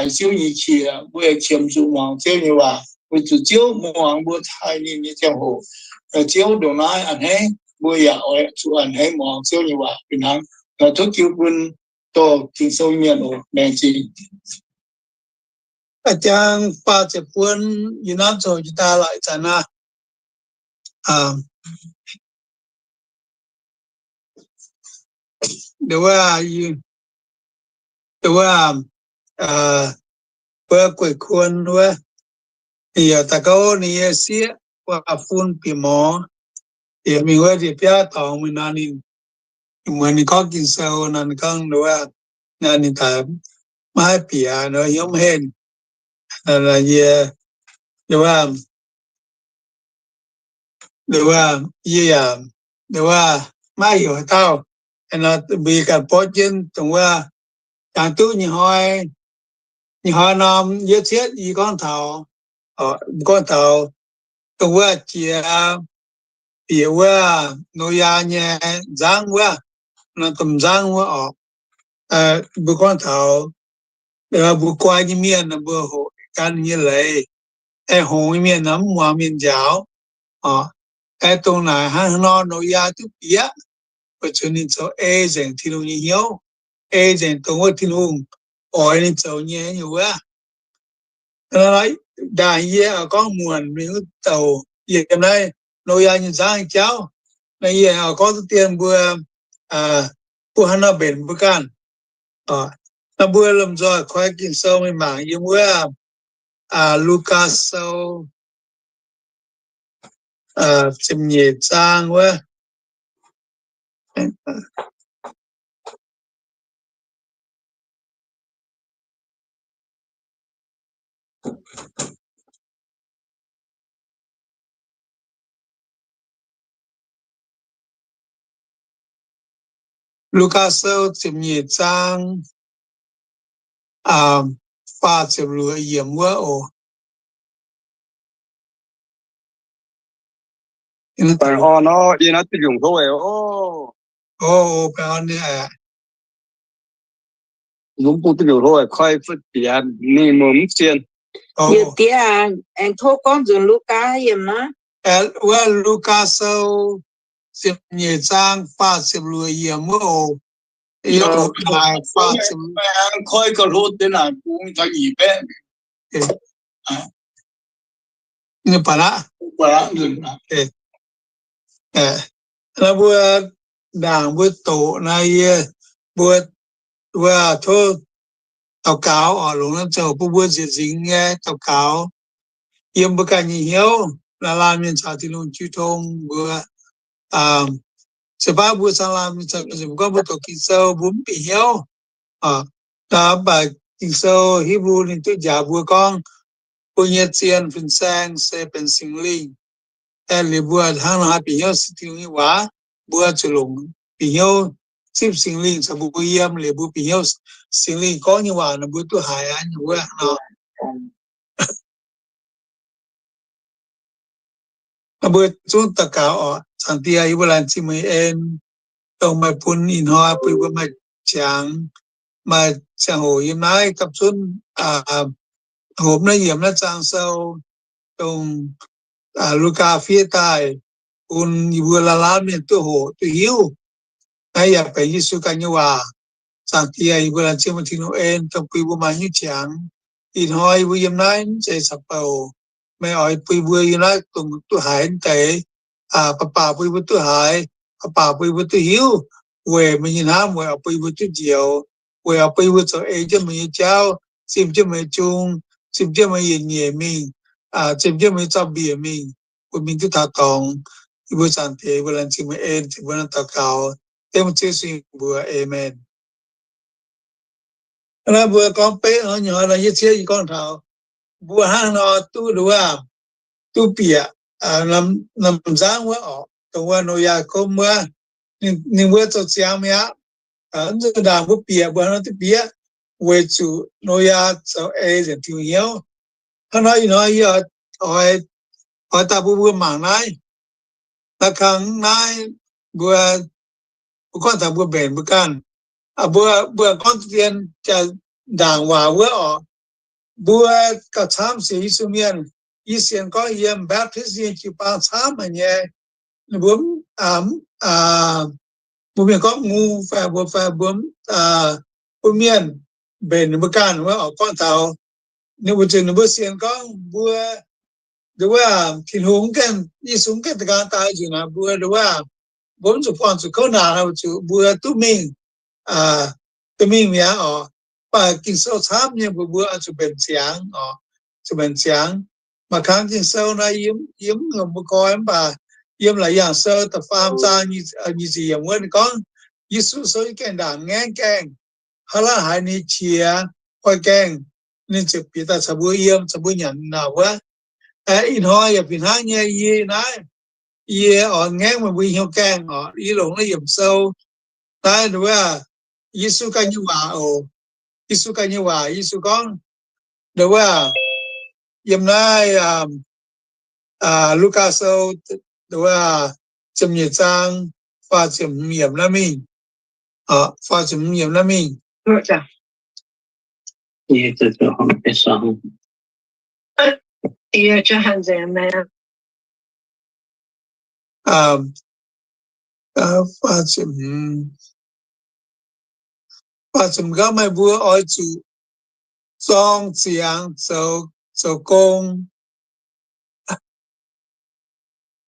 haiz Ziouv nyei qiex, mbuo aengx qiemx zuqc muangx Ziouv nyei waac, weic zuqc Ziouv muangx mbuo taaih ninh nyei ziangh hoc, Ziouv ndongc naaiv a'hneiv, mbuo yaac oix zuqc a'hneiv muangx Ziouv nyei waac fih hnangv. Tov jiu bun dorh Ging-Sou mienh oc, laengz zingh. A'jang faah ziepc buon, yie hnamv zoux jiex daaih lorqc ih zanc naaiv. Nduov, nduov, mbuo gueic kuon wuov, ninh yaac daux gaux ninh nyei sieqv, wuov fun bieqc mor, yaac mingh wuov ndie-biauv dorngx mingh nor, ninh muonz ninh gorngv Ging-Sou nor, ninh gorngv nduov, ninh daaih maiv haih bieqc nor, hnyouv maiv henh. Yie, nduov, nduov, yie yaac, nduov, maiv heuc haaix dauh, nor mbuo ganh borqv jienv dongh wuov, jangx duqv nyei hnoi, nyei hnoi norm yietv cietv yie gorngv taux, gorngv taux dongh wuov jiex bieqc wuov Noyaa nyei nzangv wuov, norm domh nzangv wuov orqc. Mbuo gorngv taux mbuo guai nyei mienh, mbuo hoqc gan nyei leiz, aengx hngongx nyei mienh mv muangx mienh njaaux. Aengx dongh naaic hnangv haaix nor Noyaa duqv bieqc, weic zuqc ninh zoux ei nzengc Tin-Hungh nyei hnyouv, ei nzengc dongh wuov Tin-Hungh oix ninh zoux nyei nyungc wuov. Ndaangc yie oix gorngv muonc mingh wuov douc yiem naaiv Noyaa nyei nzangv nyei jauv, naaiv yie oix gorngv duqv dien mbuo, mbuo hnangv nor mbenc mbuo ganh. Naaiv mbuo lomh nzoih koi Ging-Sou mingh mangc yiem wuov Lugaa Sou ziepc nyeic zaang wuov. Lugaa Sou ziepc nyeic zaang, faah ziepc luoqc yiemc wuov oc. Baengh orn orqc, yie naaiv duqv nyungc hlo oc. Baengh orn nyei aqv. Mbuo duqv nyungc hlo koi fu'jueiv bieqc ninh mbuo mv zien. Yietc diev aengx tov gorngv nzunc Lugaa yiemc naaiv. Wuov Lugaa Sou ziepc nyeic zaang faah ziepc luoqc yiemc wuov oc. Yie oc naaic faah ziepc, koi gauh hlo deix naaic bungx taux nyic baeqv. Ninh baac aqv. Naaiv mbuo ndaangc mbuo doqc naaiv yie, mbuo, mbuo tov daux gaux oc, longc naaiv zoux bun mbuo nzieqc nzingx nyei daux gaux yiem mbuo ganh nyei hnyouv, laanh laanh mienh caux Tin-Hungh jiu tong mbuo. Se baav mbuo caangh laanh mienh caux, mbuo gorngv mbuo doqc Ging-Sou mbuo mv bieqc hnyouv. Mv baac Ging-Sou Hipv^lu ninh duqv njaaux mbuo gorngv, mbuo nyei zien fin-saeng se benx Singx Lingh. Aeqv, liuz mbuo hnangv nor haih bieqc hnyouv Singx Lingh nyei waac, mbuo zuqc longc bieqc hnyouv zipv Singx Lingh caux mbuo yiem, liuz mbuo bieqc hnyouv Singx Lingh gorngv nyei waac nor mbuo duqv haiz aqv nyei wuov nor. Mbuo zungv daux gaux oc. Zaangc Diex, yie mbuo laengz zingh meih en, dongh meih bun ih hnoi bun mbuo maaih qangx, maaih ziangh hoc yiem naaiv gapv zunv hopv naaiv yiemc naaiv zaang sou, dongh Lugaa fiev daaih bun yie mbuo laanh laanh mienh duqv hoqc duqv hiuv. Naaiv yaac benx Yesu ganh nyei waac. Zaangc Diex, yie mbuo laengz zingh meih Tin-Hungh en, dongh bun mbuo maaih nyungc qangx. Ih hnoi yie mbuo yiem naaiv mv zeiz caux bouc. Meih oix bun mbuo yiem naaiv dongh duqv haiz deix, baac baac bun mbuo duqv haiz, baac baac bun mbuo duqv hiuv, weic meih nyei hnamv, weic oix bun mbuo duqv njoux, weic oix bun mbuo zoux ei jienv meih nyei jauv, zimh jienv meih nyei cung, zimh jienv meih nyei yietc nyeic mingh, zimh jienv meih nyei zaux-mbiec mingh, bun mingh duqv taux dorngx. Yie mbuo Zaangc Diex, yie mbuo laengz zingh meih en, zingh mbuo naaiv daux gaux, dengv mbuo Ziouv Yesu mbuox. Aamen. Naaiv mbuo gorngv beiv hnoi nyei hnoi nor, yietv ciev yie gorngv taux mbuo hnangv nor duqv nduov, duqv bieqc, norm nzangv wuov orqc, dongh wuov Noyaa gomv wuov, ninh mbuo zoux ziangx mi'aqv. Mv nzunc ndaangc mbuo bieqc, mbuo hnangv nor duqv bieqc, weic zuqc Noyaa zoux ei nzengc Tin-Hungh hnyouv. Hnangv nor ih hnoi yie oix, oix daaih bun mbuo mangc naaiv. Naaiv kangv naaiv mbuo, mbuo gorngv taux mbuo mbenc mbuo ganh. Mbuo, mbuo gorngv dien jaax ndaangc waac wuov orqc, mbuo gauh camv sienx Yesu mienh. Yie sienx gorngv yiem Baptist nyei jiu-baang camv haic nyei. Ninh mbuo, mbuo mienh gorngv ngu fai mbuo, fai mbuo, bun mienh mbenc ninh mbuo ganh wuov, oix gorngv taux ninh mbuo, ninh mbuo sienx gorngv mbuo, nduov wuov, Tin-Hungh gengh, Yesu gengh da'nqaang daaih nzunc naaic mbuo, nduov wuov, mbuo mv zuqc buangh zuqc kouv naanc, zuqc mbuo duqv mingh, duqv mingh mi'aqv oc. Mv baac Ging-Sou camv nyei mbuox mbuo oix zuqc mbenc ziangx oc, zuqc mbenc ziangx. Maaih kang Ging-Sou naaiv yie mv heuc mbuo koi, mv baac yiem Laauc Yaangh Sou da'faam zaang nyic ziepc yiemc wuov ninh gorngv, Yesu souv jienv gaengh ndaangc ngaengv gaengh, haaix lauh haiz ninh qiex koi gaengh, ninh ziouc bieqc daaih caux mbuo yiem, caux mbuo nyanc naaic wuov. Ih hnoi yaac fih hnangv nyei, yie naaiv, yie oix ngaengv meih mbuo hnyouv gaengh oc. Yie longc naaiv yiemc sou naaiv nduov wuov, Yesu ganh nyei waac oc. Yesu ganh nyei waac, Yesu gorngv nduov wuov, yiem naaiv Lugaa Sou nduov wuov, ziepc nyeic zaang, faah ziepc hmz yiemc naaiv mingh, faah ziepc hmz yiemc naaiv mingh. Faah ziepc hmz gorngv, meih mbuo oix zuqc zorng ziangx zoux, zoux gong,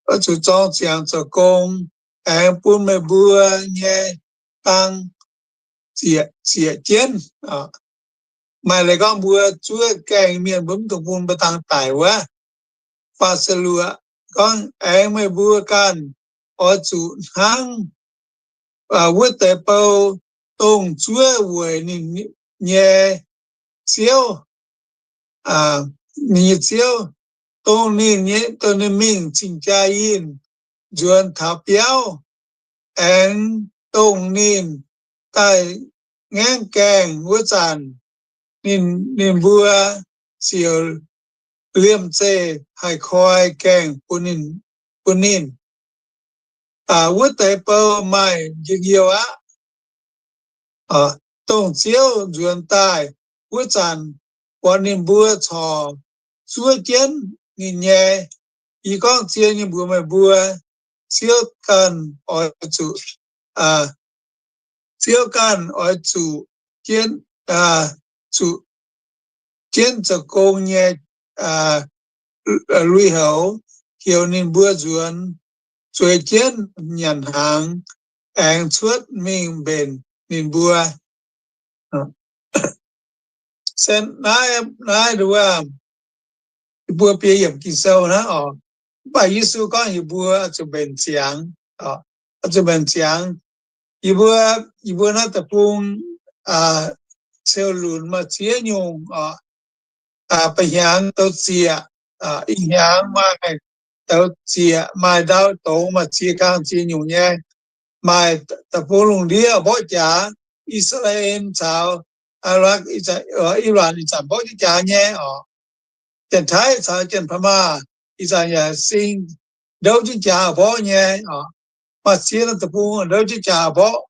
oix zuqc zorng ziangx zoux gong, aengx bun meih mbuo nyei dang zieqc, zieqc jienv. Maaih leiz gorngv mbuo zuov gaengh mienh mbuo mv dungx bun mbuo dang daic wuov. Faah ziepc luoqc gorngv, aengx meih mbuo ganh oix zuqc hnangv wuov deix bou, dongh zuov weic ninh nyei ziouv, ninh nyei ziouv, dongh ninh nyei, dongh ninh mingh cing-jaa yinh nzuonx taux biauv, aengx dongh ninh daaih ngaengv gaengh wuov zanc, ninh, ninh mbuo ziouc liemh zeih haih koi gaengh bun ninh, bun ninh. Wuov deix bou maaih njien-youh aqv. Dongh Ziouv nzuonx daaih wuov zanc, buatc ninh mbuo corc zuov jienv ninh nyei. Yie gorngv zien nyei mbuox meih mbuo, Ziouv ganh oix zuqc, Ziouv ganh oix zuqc jienv, zuqc jienv zoux gong nyei lui-houx heuc ninh mbuo nzuonx zueiz jienv nyanc hnaangx, aengx cuotv mingh mbenc ninh mbuo. Se naaiv, naaiv nduov, yie mbuo biei yiemc Ging-Sou hnangv oc. Mv baac Yesu gorngv yie mbuo oix zuqc mbenc ziangx, oix zuqc mbenc ziangx. Yie mbuo, yie mbuo naaiv deic-bung ceu lunx maaih ziex nyungc oc. Ba'hnyangx douz zieqc, ih hnyangx maaih douz zieqc, maaih ndau dongx, maaih ziex kang ziex nyungc nyei. Maaih deic-bung lungh ndiev mborqv jaax, I^saa^laa^en caux I^raanc ih zanc mborqv jienv jaax nyei oc. Janx-Taiv caux Janx-Pa'maah ih zanc yaac sing ndouv jienv jaax mborqv nyei oc. Maaih ziex norm deic-bung ndouv jienv jaax mborqv.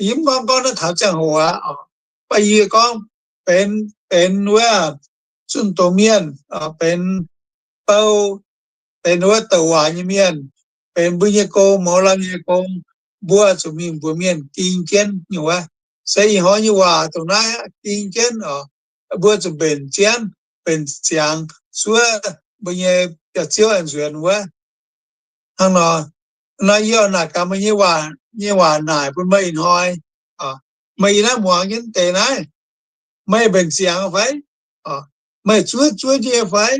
Yie mv gorngv gorngv naaiv taux ziangh hoc aqv oc. Mv baac yie gorngv benx, benx wuov zunh doz mienh, benx bou, benx wuov douc waac nyei mienh, benx mbuo nyei gong, mouz lamh nyei gong, mbuo zuqc mingh mbuox mienh ging jienv nyei wuov. Se ih hnoi nyei waac dongh naaiv ging jienv oc. Mbuo zuqc mbenc jienv, mbenc ziangx, suov mbuo nyei Ziouv aengx nzuonx wuov. Hnangv nor, naaiv yie oix naaic gaax meih nyei waac, nyei waac naaic bun meih ih hnoi. Meih ih naaiv muangx jienv deix naaiv, meih mbenc ziangx fai? Meih zuov, zuov jienv fai?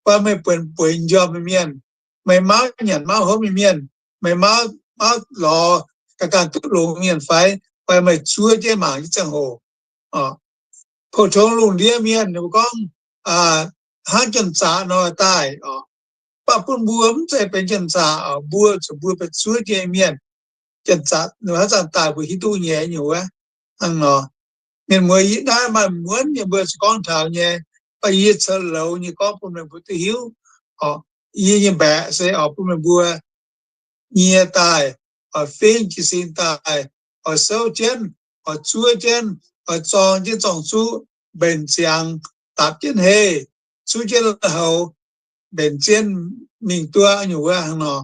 Fai meih bueix, bueix njormh mienh, meih mauv nyanc mauv hopv mienh, meih mauv, mauv lorz ganh, ganh duqv longx mienh fai? Fai meih zuov jienv mangc jienv ziangh hoc? Pou-tong lungh ndiev mienh ninh mbuo gorngv hnangv janx-zaqc nor daaih oc. Mv baac bun mbuo mv zeiz benx janx-zaqc oc, mbuo zuqc mbuo benx zuov jienv mienh. Janx-zaqc ninh haaix zanc daaih mbuo hiuv duqv nyei nyei wuov. Hnangv nor, mienh muoz, yie naaiv maaih muonz nyei mbuo zuqc gorngv taux nyei, mv baac yie ceix louz nyei gorngv bun meih mbuo duqv hiuv oc. Yie nyei mbaeqc se oix bun meih mbuo nyie daaih, oix fingx jiez sin daaih, oix souv jienv, oix zuov jienv, oix zorng jienv zorng-zuqv, mbenc ziangx, dapc jienv hei, suv jienv lui-houx, mbenc jienv mingh duqv nyungc wuov hnangv nor.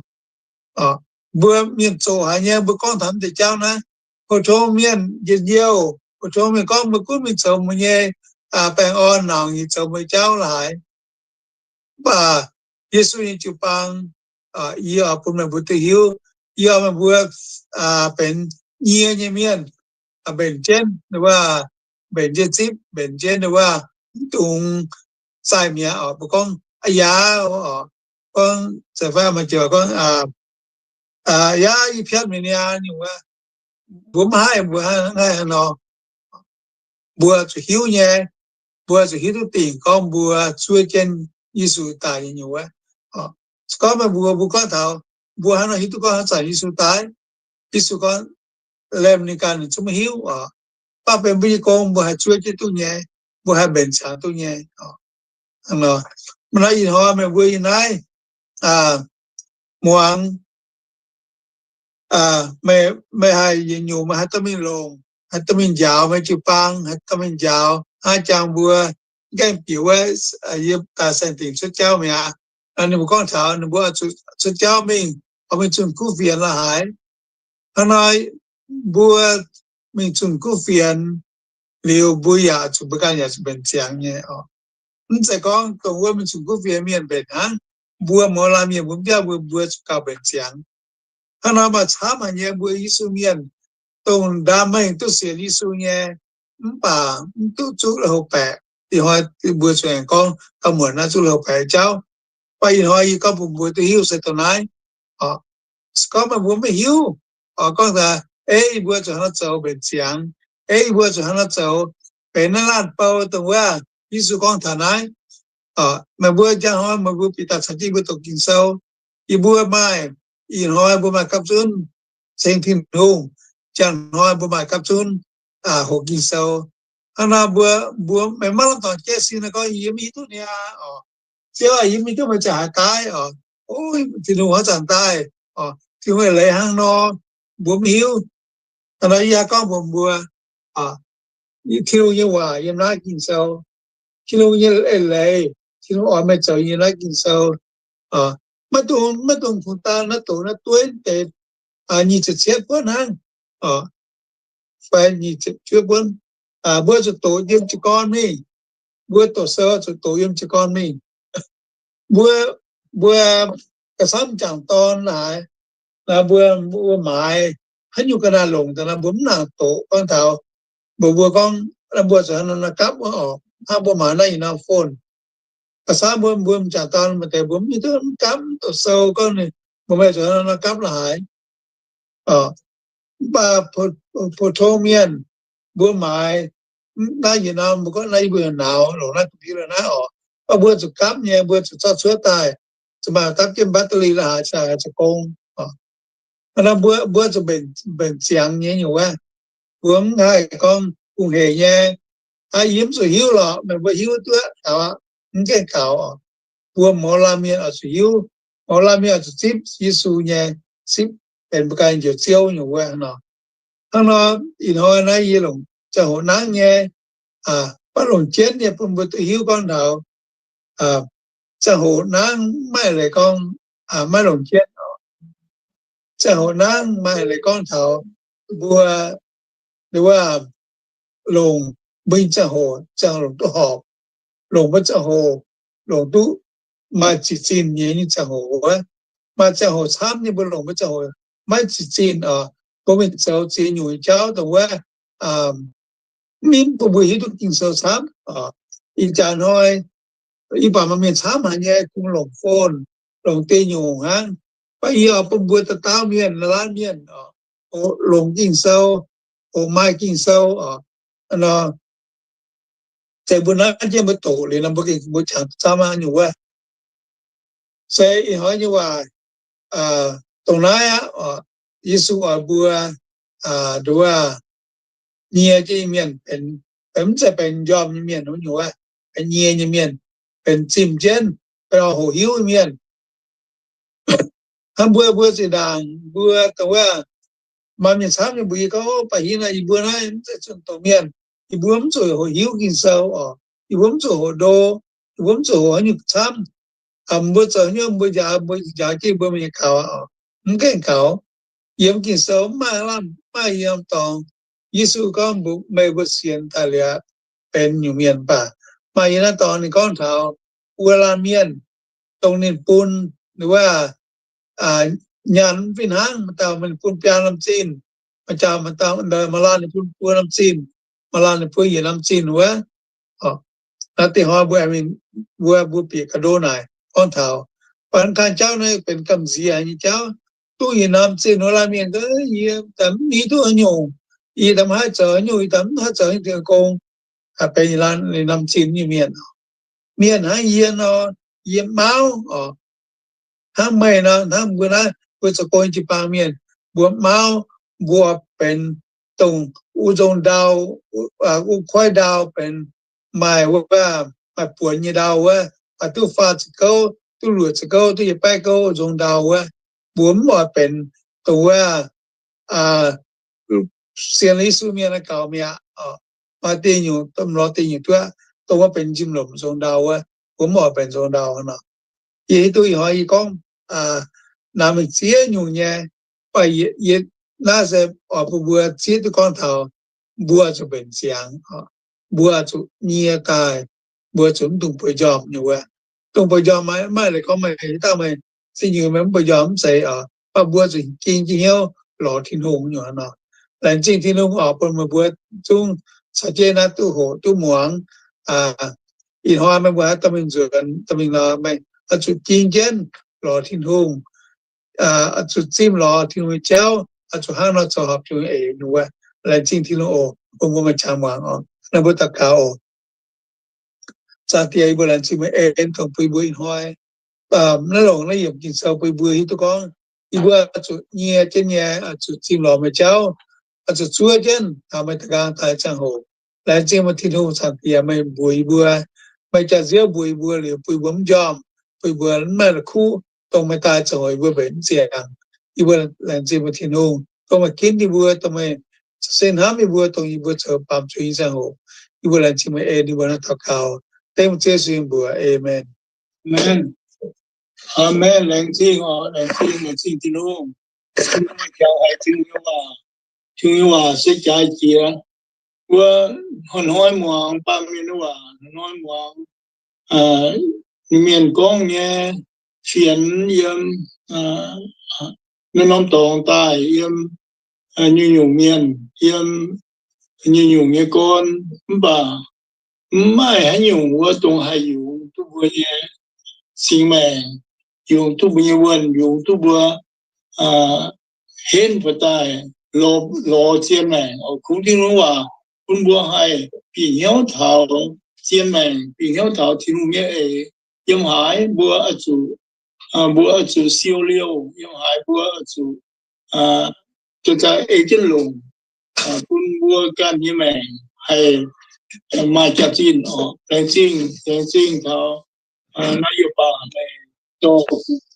Mbuo mienh zoqc haic nyei, mbuo gorngv taux mv deix jauv naaiv, pou-tong mienh njien-youh, pou-tong mienh gorngv mbuo gunv mingh zoux mbuo nyei baengh orn, nauc nyei zoux mbuo jauv la'haic. Mv baac Yesu nyei jiu-baang, yie oix bun meih mbuo duqv hiuv, yie oix meih mbuo benx nyie nyei mienh, mbenc jienv wuov, mbenc jienv zipv, mbenc jienv wuov, mv dungx zaih mi'aqv oc. Mbuo gorngv, aa, yaac, gorngv, zeiz fai maaih jiex gorngv, yaac, yie piatv mi'aqv nyei wuov, mbuo mv haih, mbuo haih hnangv nor. Mbuo zuqc hiuv nyei, mbuo zuqc hiuv duqv dingc gorngv mbuo zuov jienv Yesu daaih nyei nyungc wuov. Se gorngv meih mbuo, mbuo gorngv taux mbuo hnangv nor hiuv duqv gorngv haaix zanc Yesu daaih, Yesu gorngv, laemh ninh ganh ninh zungv maiv hiuv oc. Mv baac benx mbuo nyei gong, mbuo haih zuov jienv duqv nyei, mbuo haih mbenc ziangx duqv nyei. Hnangv nor, ih hnoi meih mbuo yiem naaiv muangx, meih haih yietc nyungc meih haih dorh mingh longc, haih dorh mingh njaaux meih jiu-baang, haih dorh mingh njaaux hnangv jangx mbuo gaengh bieqc wuov, yie daaih saeng-dingc cuotv jauv mi'aqv. Ninh mbuo gorngv taux ninh mbuo cuotv jauv mingh, oix mingh zunh kuv fienx la'haic. Hnangv nor, mbuo mingh zunh kuv fienx liuz, mbuo yaac zuqc, mbuo ganh yaac zuqc mbenc ziangx nyei oc. Mv zeiz gorngv dongh wuov mingh zunh kuv fienx mienh mbenc hnangv, mbuo mouz laanh mienh mbuo mv biauv mbuo, mbuo zuqc gauh mbenc ziangx. Hnangv nor maaih camv haic nyei mbuo Yesu mienh, dongh ndaam mengh duqv sienx Yesu nyei, mv baac mv duqv zuqv lui-houx baeqc. Ih hnoi mbuo zuqc aengx gorngv gauh muonc naaiv zuqv lui-houx baeqc jauv. Mv baac ih hnoi yie gorngv bun mbuo duqv hiuv se dongh naaiv. Se gorngv meih mbuo maiv hiuv, gorngv daaih, ei, mbuo zuqc hnangv nor zoux mbenc ziangx, ei, mbuo zuqc hnangv nor zoux, benx naaiv laanh bou dongh wuov Yesu gorngv taux naaiv. Meih mbuo njang hnoi meih mbuo bieqc daaih caux jienv mbuo doqc Ging-Sou. Yie mbuo maaih, ih hnoi mbuo maaih gapv zunv ceng Tin-Hungh, njang hnoi mbuo maaih gapv zunv hoqc Ging-Sou. Hnangv nor mbuo, mbuo meih maiv lamh dorngc jienv sin nor gorngv, yie mv hiuv duqv niaa oc. Ziouv aac, yie mv hiuv duqv meih ziangh haaix daaih oc. Tin-Hungh haaix zanc daaih oc, Tin-Hungh eix leiz hnangv nor, mbuo mv hiuv. Hnangv nor yie gorngv mbuox mbuo, Tin-Hungh nyei waac yiem naaiv Ging-Sou. Tin-Hungh nyei eix leiz, Tin-Hungh oix meih zoux yiem naaiv Ging-Sou. Maiv dungx, maiv dungx kungx daan naaiv doqc naaiv dueiv deix nyic ziepc cietv buonv hnangv, fai nyic ziepc juov buonv. Mbuo zuqc doqc yiem jiez gorn mingh. Mbuo doqc sou zuqc doqc yiem jiez gorn mingh. Mbuo, mbuo gauh camv jangc dorn la'haaix, mbuo, mbuo maaiz haaix nyungc ga'naaiv longc daaih nor, mbuo mv nangc doqc. Gorngv taux mbuo, mbuo gorngv mbuo zuqc hnangv nor gapv wuov oc, hnangv mbuo maaiz naaiv ih norm phone. Gauh camv mbuo, mbuo m'jangc dorn maaih deix mbuo mv hiuv duqv, mv gapv, mv doqc sou, gorngv ninh mbuo, meih zuqc hnangv nor gapv la'haaix. Mv baac pou-tong mienh, mbuo maaiz naaiv yietc norm, mbuo gorngv naaiv yie mbuo nauz longc naaiv computer naaiv oc, mv baac mbuo zuqc gapv nyei, mbuo zuqc zorqv cuotv daaih, zuqc maaih dapv jienv battery la'haaix, haaix zoux gong. Hnangv nor mbuo, mbuo zuqc mbenc, mbenc ziangx nyei nyungc wuov. Mbuo mv haih gorngv kungx hec nyei, aa, yie mv zuqc hiuv lorqc, meih mbuo hiuv duqv gaux, mv gaengh gaux oc. Mbuo mouz laanh mienh oix zuqc hiuv, mouz laanh mienh oix zuqc zipv Yesu nyei, zipv benx mbuo ganh njoux Ziouv nyungc wuov hnangv nor. Hnangv nor ih hnoi naaiv yie longc ziangh hoc nangv nyei, maiv longc jienv nyei bun mbuo duqv hiuv gorngv taux ziangh hoc nangv maiv leiz gorngv maiv longc jienv. Ziangh hoc nangv maaih leiz gorngv taux mbuo, wuov, longc mbuo nyei ziangh hoc, ziangh hoc longc duqv horpc, longc mbuo ziangh hoc longc duqv maaih ziqc zinh nyei nyei ziangh hoc wuov. Maaih ziangh hoc camv nyei mbuo longc mbuo ziangh hoc maiv ziqc zinh oc. Mbuo mingh zoux ziex nyungc jauv dongh wuov, mv bun mbuo hiuv duqv Ging-Sou camv oc. Ih jaax hnoi, ih baac maaih mienh camv haic nyei kungx longc phone, longc deix nyungc hnangv. Mv baac yie oix bun mbuo dauh dauh mienh, laanh mienh oc, longc Ging-Sou, hoqc maaih Ging-Sou oc. Nor, se mbuo nanv jienv mbuo doqc liuz nor, mbuo gengh mbuo jangx camv nyungc wuov. Se ih hnoi nyei waac dongh naaiv aqv oc. Yesu oix mbuo, nduov, nyie jienv nyei mienh benx, benx mv zeiz benx njormh nyei mienh nyungc wuov, benx nyie nyei mienh, benx zimh jienv, benx oix hoqc hiuv nyei mienh. Hnangv mbuo, mbuo zinh ndaangc mbuo dongh wuov, maaih mienh camv nyei mbuox yie gorngv, baac hingv naaiv yie mbuo naaiv mv zeiz zunh doqc mienh. Yie mbuo mv zuqc hoqc hiuv Ging-Sou oc. Yie mbuo mv zuqc hoqc ndo. Yie mbuo mv zuqc hoqc haaix nyungc camv. Mbuo zoux haaix nyungc mbuo njaaux, mbuo njaaux jienv mbuo mingh gaux oc. Mv gaengh gaux. Yiem Ging-Sou mv maaih lamh, mv maaih yiem dorngx Yesu gorngv mbuox meih mbuo sienx daaih liuz benx nyungc mienh. Mv baac maaih yiem naaiv dorngx ninh gorngv taux wuov laanh mienh, dongh ninh bun wuov nyaanh mv fih hnangv, maaih dauh ninh bun biaa norm zinh, maaih dauh, maaih dauh, maaih laanh ninh bun buo norm zinh, maaih laanh ninh bun yietc norm zinh wuov. Naaiv deix hnoi mbuo, mbuo, mbuo bieqc ga'ndo naaic gorngv taux, baac kang jauv naaiv benx gamh nziex nyei jauv. Duqv yietc norm zinh wuov laanh mienh, yie daaih mv hiuv duqv haaix nyungc, yie daaih mv haih zoux haaix nyungc, yie daaih mv haih zoux haaix nyungc gong, benx yietc norm zinh nyei mienh. Mienh hnangv yie nor, yie mauv oc. Hnangv meih nor, hnangv mbuo naaiv, mbuo zoux gong jiu-baang mienh, mbuo mauv, mbuo benx dongh wuov nzong ndau, wuov koiv ndau benx maaih wuov, maaih buonc nyei ndau wuov, maaih duqv faah ziepc gouv, duqv luoqc ziepc gouv, duqv yietc baeqv gouv nzong ndau wuov. Mbuo mv oix benx dongh wuov sienx Yesu mienh naaiv gaux mi'aqv. Maaih deix nyungc, lorz deix nyungc duqv, dongh wuov benx njimv-lomc nzong ndau wuov, mbuo mv oix benx nzong ndau nor. Yie hiuv duqv ih hnoi yie gorngv naaiv mingh ziex nyungc nyei, baac yie naaiv se oix bun mbuo zieqv duqv gorngv taux mbuo zuqc mbenc ziangx, mbuo zuqc nyie daaih, mbuo zuqc mv dungx bueix njormh nyei wuov. Dongh bueix njormh maiv maaih leiz gorngv meih haaix dauh meih zingh nyungc meih mv bueix njormh mv zeiz oc. Baac mbuo zuqc ging jienv hnyouv lorz Tin-Hungh nyei nor. Laengz zingh Tin-Hungh oc, bun meih mbuo zungv caux jienv naaiv duqv hoqc duqv muangx. Ih hnoi meih mbuo haaix dauh mingh nzuonx, dauh mingh nor, meih oix zuqc ging jienv lorz Tin-Hungh, oix zuqc zimh lorz Tin-Hungh nyei jauv, oix zuqc hnangv nor zoux horpc Tin-Hungh eix nyei wuov. Laengz zingh Tin-Hungh oc, bun mbuo maaih qangx muangx oc. Naaiv mbuo daux gaux oc. Zaangc Diex, yie mbuo laengz zingh meih en dongh bun yie mbuo ih hnoi naaiv longc naaiv yiemc Ging-Sou bun yie mbuo hiuv duqv gorngv yie mbuo zuqc nyie jienv nyei, zuqc zimh lorz meih jauv, zuqc zuov jienv taux meih da'nqaang daaih ziangh hoc. Laengz zingh meih Tin-Hungh, Zaangc Diex, meih mbuox yie mbuo, meih jaax-nziouv mbuox yie mbuo liuz bun yie mbuo mv njormh, bun yie mbuo mv maaih la'kuqv, dongh meih daaih ziangh hoc yie mbuo mbenc mv ziangx. Yie mbuo laengz zingh meih Tin-Hungh, dongh meih ginv yie mbuo, dongh meih se hnamv yie mbuo, dongh yie mbuo zoux baamz zuiz nyei ziangh hoc. Yie mbuo laengz zingh meih en yie mbuo naaiv daux gaux dengv Yesu mbuox, Aamen. Aamen. Laengz zingh oc, laengz zingh, laengz zingh Tin-Hungh. Jangx haiz Tin-Hungh nyei waac, Tin-Hungh nyei waac se jaaix jiex. Mbuo hnoi-hnoi muangx baamh mienh nyei waac, hnoi-hnoi muangx mienh gorngv nyei fienx yiem norm-norm dorngx daaih, yiem nyungc-nyungc mienh, yiem nyungc-nyungc nyei gorn, mv baac mv maaih haaix nyungc wuov dongh haih yungz duqv mbuo nyei singx maengc, yungz duqv mbuo nyei wuonh, yungz duqv mbuo henv buatc daaih lorz zien maengc. Kungx Tin-Hungh waac bun mbuo haih bieqc hnyouv taux zien maengc, bieqc hnyouv taux Tin-Hungh nyei eix. Yiem haaix mbuo oix zuqc, mbuo oix zuqc siou liouh, yiem haaix mbuo oix zuqc ei jienv longc, bun mbuo ganh nyei maengc haih maaih jaax-zinh oc. Laengz zingh, laengz zingh taux naaiv yietc baac meih dorh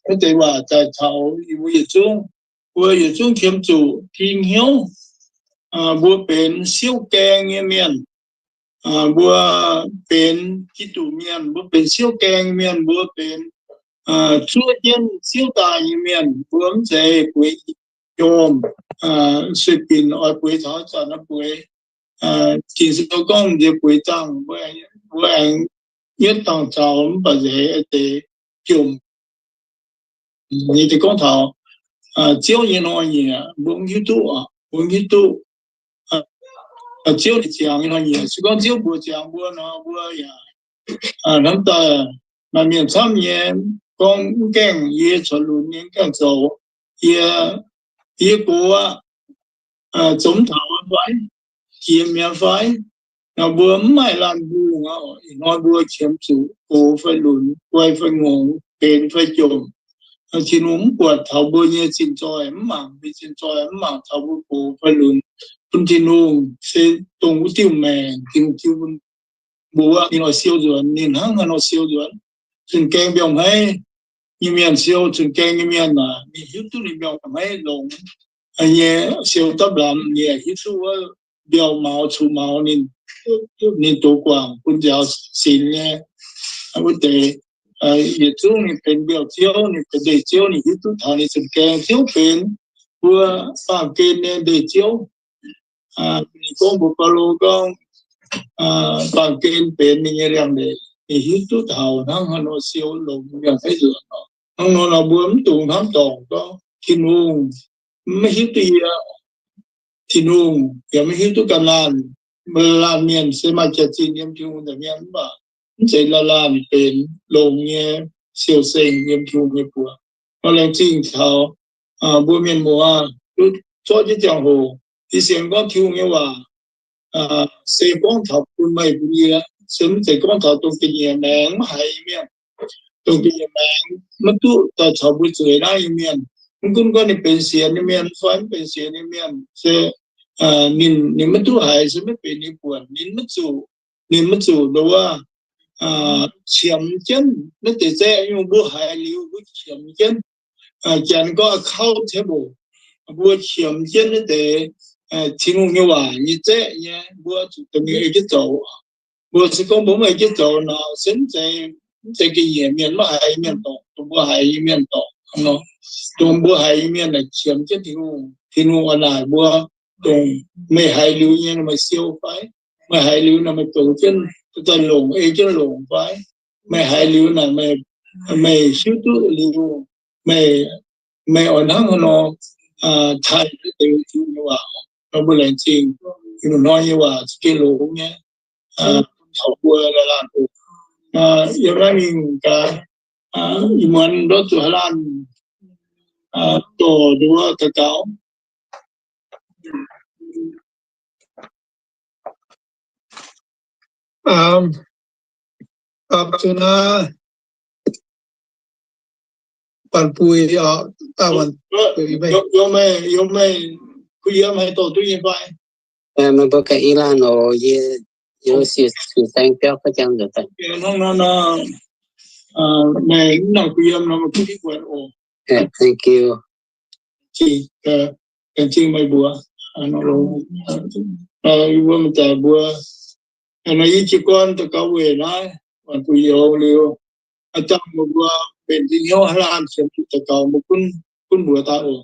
naaiv deix waac daaih taux yie mbuo yietc zungv. Mbuo yietc zungv qiemx zuqc ging hnyouv. Mbuo benx siouv gaeng nyei mienh. Mbuo benx Giduc mienh, mbuo benx siouv gaeng mienh, mbuo benx zuov jienv siouv daaih nyei mienh. Mbuo mv zeiz bueix njormh, sueih binc oix bueix taux zanc naaiv bueix. Ging-Sou gorngv nziex bueix zaangh, mbuo aengx yietv dangh zaux mv baac nzeix deix jomc. Ninh deix gorngv taux Ziouv nyei hnoi-nyieqc mbuo mv hiuv duqv, mbuo mv hiuv duqv Ziouv nyei ziangx nyei hnoi-nyieqc. Se gorngv Ziouv mbuox ziangx mbuo nor, mbuo yaac hnamv daaih maaih mienh camv nyei gorngv, mv gaengh yie corc lunx nyei, mv gaengh zoux, yie, yie gox aqv, zoux mv taux fai, jiex mi'aqv fai. Nor mbuo mv maaih laanh mbungh aqv. Ih hnoi mbuo qiemx zuqc gox fai lunx, guai fai ngongx, benx fai jomc, Tin-Hungh mv buatc taux mbuo nyei zinh zoih, mv mangc mbuo zinh zoih, mv mangc taux mbuo gox fai lunx, bun Tin-Hungh se dongh wuov diuh maengc Tin-Hungh jiu bun mbuo, ninh oix siou nzuonx, ninh hnangv haaix nor siou nzuonx. Zunc gaeng mbiorngz hmeiv nyei mienh siou zunc gaeng nyei mienh aac, ninh hiuv duqv ninh mbiorngz hmeiv longx nyei siou dapv lamz, ninh hiuv duqv wuov mbiauh maux, cuqv maux ninh, ninh dox guangc bun nziaaux sinx nyei wuov deix. Yietc zungv ninh benx mbiauh ziouv, ninh benx ndeic ziouv, ninh hiuv duqv taux ninh za'gengh ziouv benx mbuo baamh gen nyei ndeic ziouv. Ninh gorngv mbuox Baulo gorngv, baamh gen benx ninh nyei liangx-ndeic, ninh hiuv duqv taux hnangv haaix nor siou longx liangx-ndeic nzuonx nor. Hnangv nor nor mbuo mv dungx hnamv dorngc gorngv Tin-Hungh maiv hiuv duqv yie, Tin-Hungh yaac maiv hiuv duqv ga'naanh. Laanh mienh se maaih jaax-zinh yiem Tin-Hungh nza'hmien mv baac mv zeiz laanh laanh benx longx nyei siou-seng yiem Tin-Hungh nyei buoz. Nor laengz zingh taux mbuo mienh muoz, zorqv jienv ziangh hoc, ih sienx gorngv Tin-Hungh nyei waac se gorngv taux bun meih bun yie, se mv zeiz gorngv taux dongh ga'nyiec maengx maiv haiz nyei mienh, dongh ga'nyiec maengx maiv duqv daaih caux mbuo zueiz naaiv nyei mienh. Mv gunv gorngv ninh benx sienx nyei mienh fai mv benx sienx nyei mienh, se ninh, ninh maiv duqv haiz se maiv benx ninh buonc, ninh maiv zuqc, ninh maiv zuqc nduov qiemx jienv naaiv deix zaeqv nyungc. Mbuo haiz liuz mbuo qiemx jienv. Janx gorngv accountable, mbuo qiemx jienv naaiv deix Tin-Hungh nyei waac nyei zaeqv nyei, mbuo zuqc dongh mingh ei jienv zoux. Mbuo se gorngv mbuo maiv ei jienv zoux nor, se mv zeiz, mv zeiz ga'nyiec mienh maiv haiz mienh dorngc, dongh mbuo haiz nyei mienh dorngc nor. Dongh mbuo haiz nyei mienh naaic qiemx jienv Tin-Hungh. Tin-Hungh a'naaic mbuo, dongh meih haiz liuz nyei nor meih siou fai? Meih haiz liuz nor meih zoux jienv daaih longc, ei jienv longc fai? Meih haiz liuz naaic meih, meih hiuv duqv liuz, meih, meih oix hnangv haaix nor taaih naaiv deix Tin-Hungh nyei waac. Nor mbuo laengz zingh Tin-Hungh hnoi nyei waac za'gengh longx nyei, taux mbuo laanh laanh oc. Yiem naaiv mingh gaax, ih muonz ndortv zuqc haaix laanh dorh nduov daux gaux. Up to now, buatc buix oc, daaih buatc buix meih. Yiem meih, yiem meih kuh yiem haaix dorh duqv nyei fai? Meih mbuo ganh i laanh oc, yie, yie siec, siec saeng biauv ga'jang nzuonx daaih. Hnangv nor, meih mv nangc kuh yiem nor meih kuv diqv buatc oc. Thank you. Laengz zingh meih mbuox. Yie mbuo mangc daaih mbuo, nor yie jiez gorn daux gaux weic naaiv, buatc buix youz liuz, a'dangh meih mbuo mbenc zinh hnyouv haaix laanh qiemx zuqc daux gaux, mbuo gunv, gunv mbuox daaih oc.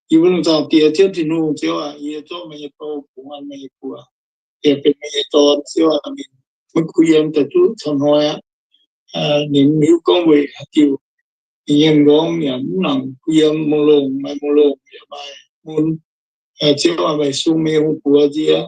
Yie mbuo lungh zaangc Diex Ziouv Tin-Hungh, Ziouv aac, yie zorqv meih nyei bou bungx an meih nyei buoz, yaac benx meih nyei dorn, Ziouv aac, ninh maiv kuh yiem daaih duqv camv hnoi aqv. Ninh mv hiuv gorngv weic haaix diuc, ninh nyei m'nqorngv yaac mv nangc kuh yiem, mongh longh, maaih mongh longh yaac maaih mun. Ziouv aac, meih sung meih nyei hungh buoz nziex,